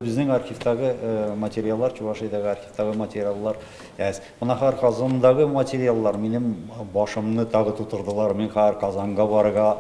Безнең архивтагы материаллар, Чувашиядәге архивтагы материаллар әз. Менә хәзер Казандагы материаллар минем башымны тагы тутырдылар. Мин хәзер Казанга барырга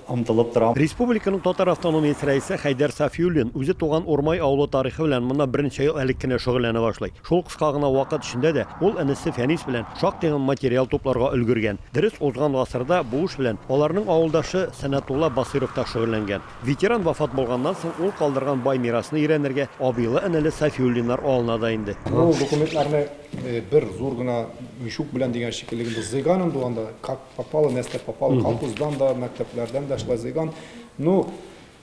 омтылып торам. Республиканың татар автономиясе рәисе Хәйдәр Сафиуллин үзе туган Урмай авылы тарихы белән моннан берничә ел элек кенә шөгыльләнә башлый. Шул кыска гына вакыт эчендә дә ул энесе Фәнис белән шактый гына материал тупларга өлгергән. Дөрес, узган гасырда бу эш белән аларның авылдашы Сәнәтулла Басыйров та шөгыльләнгән. Ветеран вафат булганнан соң, ул калдырган бай мирасны өйрәнергә абыйлы-энеле Сафиуллиннар алына да инде. Ул документларны бер зур гына мешок белән дигән шикелле инде зыйган инде анда, как попало, нәрсә попало, колхоздан да, мәктәпләрдән дә шулай зыйган. Ну,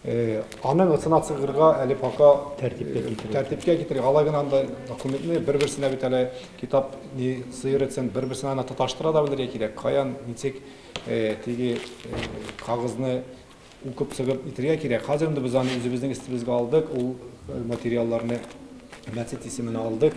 аның ысына чыгырга әле пока тәртипкә китерергә. Алай гына анда документны бер-берсенә бит әле китап ни сыер итсен, бер-берсенә аны тоташтыра да белергә кирәк. Каян, ничек теге кагызны укып чыгып итергә кирәк. Хәзер инде без аны үзебезнең өстебезгә алдык, ул материалларны мәчет исеменә алдык.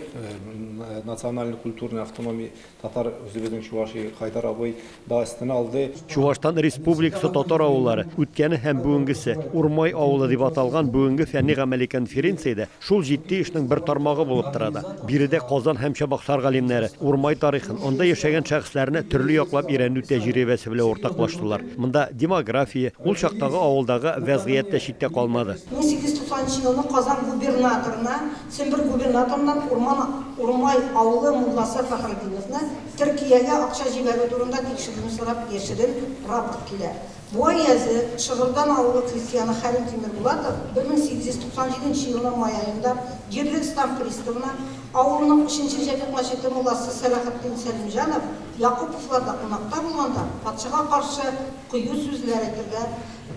Национальный культурный автономия татар үзебезнең Чуваши Хайдар абый да өстенә алды. Чувашстан Республикасы татар авыллары үткәне һәм бүгенгесе Урмай авылы дип аталган бүгенге фәнни гамәли конференциядә шул җитди эшнең бер тармагы булып тора да. Биредә Казан һәм Чабаксар галимнәре Урмай тарихын, анда яшәгән шәхесләрне төрле яклап өйрәнү тәҗрибәсе белән уртаклаштылар. Монда демография, ул чактагы авылдагы вәзгыять тә читтә калмады. 1890 елны Казан губернаторына, Сембер губернаторыннан Урман Урмай авылы мулласы Фәхретдиновны Төркиягә акча җибәрү турында тикшерүне сорап яшерен рапорт килә. Буа өязе Шыгырдан авылы крестьяны Хәлим Тимербулатов 1897 елның май аенда җирле стан приставына авылның өченче җәмигъ мәчете мулласы Сәлахетдин Сәлимҗанов Якуповларда кунакта булганда патшага каршы кыю сүзләр әйтергә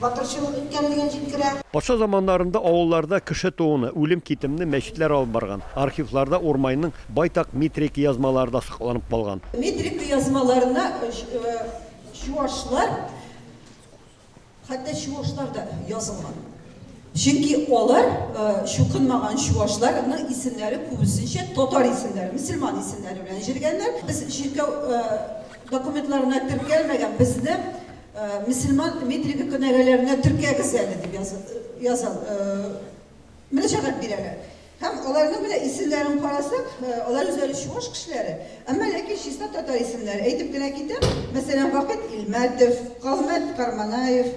батырчылык иткәнлеген җиткерә. Патша заманнарында авылларда кеше тууны, үлем-китемне мәчетләр алып барган. Архивларда Урмайның байтак метрика язмалары да сакланып калган. Метрика язмаларына чуашлар, хәтта чуашлар да язылган. Чөнки алар чукынмаган чуашларның исемнәре күбесенчә татар исемнәре, мөселман исемнәре белән җиргәннәр. Без чиркәү документларына теркәлмәгән, безне мөселман метрика кенәгәләренә теркәгез әле дип яза, мөрәҗәгать бирәләр. Һәм аларның менә исемнәрен карасак, алар үзләре чуаш кешеләре, әмма ләкин чиста татар исемнәре. Әйтеп кенә китәм, мәсәлән, Вахит Илмәтов, Калмәт Карманаев,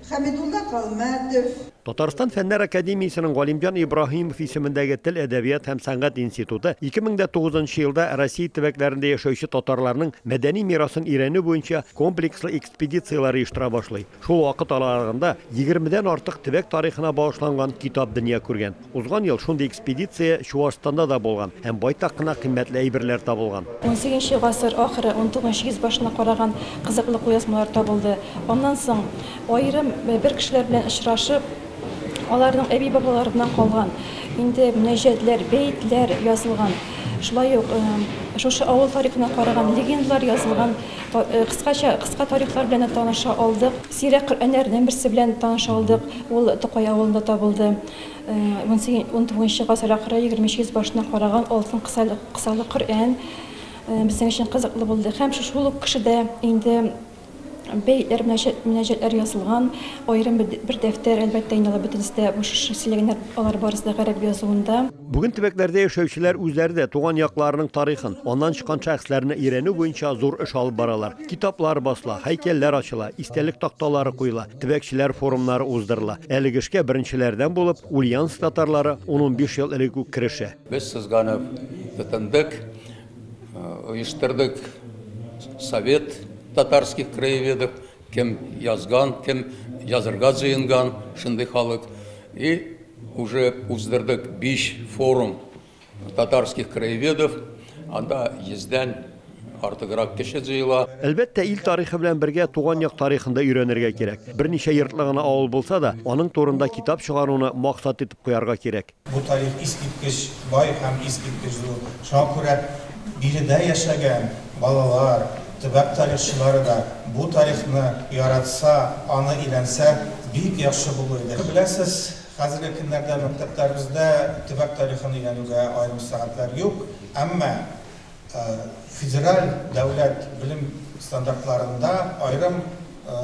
Хәмидулла Калмәтов. Татарстан Фәннәр академиясенең Галимҗан Ибраһимов исемендәге Тел, әдәбият һәм сәнгать институты 2009 елда Россия төбәкләрендә яшәүче татарларның мәдәни мирасын өйрәнү буенча комплекслы экспедицияләр оештыра башлый. Шул вакыт аралыгында 20дән артык төбәк тарихына багышланган китап дөнья күргән. Узган ел шундый экспедиция Чувашстанда да булган һәм байтак кына кыйммәтле әйберләр табылган. 18 гасыр ахыры, 19 йөз башына караган кызыклы кулъязмалар табылды. Аннан соң аерым бер кешеләр белән очрашып, аларның әби-бабаларыннан калган инде мөнәҗәтләр, бәетләр язылган. Шулай ук шушы авыл тарихына караган легендалар язылган кыскача кыска тарихлар белән дә таныша алдык. Сирәк Коръәннәрнең берсе белән таныша алдык. Ул Тукай авылында табылды. 19 гасыр ахыры, 20 йөз башына караган алтын кысалы Коръән безнең өчен кызыклы булды. Һәм шул ук кешедә инде бәетләр, мөнәҗәтләр язылган аерым бер дәфтәр, әлбәттә, инде алар бөтенесе дә бу шушы сөйләгәннәр, алар барысы да гарәп язуында. Бүген төбәкләрдә яшәүчеләр үзләре дә туган якларының тарихын, аннан чыккан шәхесләрне өйрәнү буенча зур эш алып баралар. Китаплар басыла, һәйкәлләр ачыла, истәлек такталары куела, төбәкчеләр форумнары уздырыла. Әлеге эшкә беренчеләрдән булып Ульяновск татарлары 10-15 ел элек үк керешә. Без сызганып тотындык, оештырдык совет татарских краеведов, кем язган, кем язырга җыенган, шундый халык. И уже уздырдык 5 форум татарских краеведов, анда 100дән артыграк кеше җыела. Әлбәттә, ил тарихы белән бергә туган як тарихын да өйрәнергә кирәк. Берничә йортлы гына авыл булса да, аның турында китап чыгаруны максат итеп куярга кирәк. Бу тарих искиткеч бай һәм искиткеч зур. Шуңа күрә биредә яшәгән балалар, төбәк тарихчылары да бу тарихны яратса, аны өйрәнсә, бик яхшы булыр иде. Беләсез, хәзерге көннәрдә мәктәпләребездә төбәк тарихын өйрәнүгә аерым сәгатьләр юк, әмма федераль дәүләт белем стандартларында аерым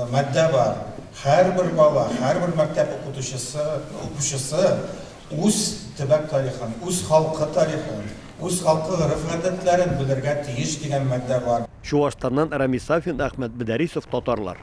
маддә бар. Һәрбер бала, һәрбер мәктәп укытучысы, укучысы үз төбәк тарихын, үз халкы тарихын, үз халкы гореф-гадәтләрен белергә тиеш дигән маддә бар. Чуашстаннан Рамис Сафин, Әхмәт Мөдәрисов, Татарлар.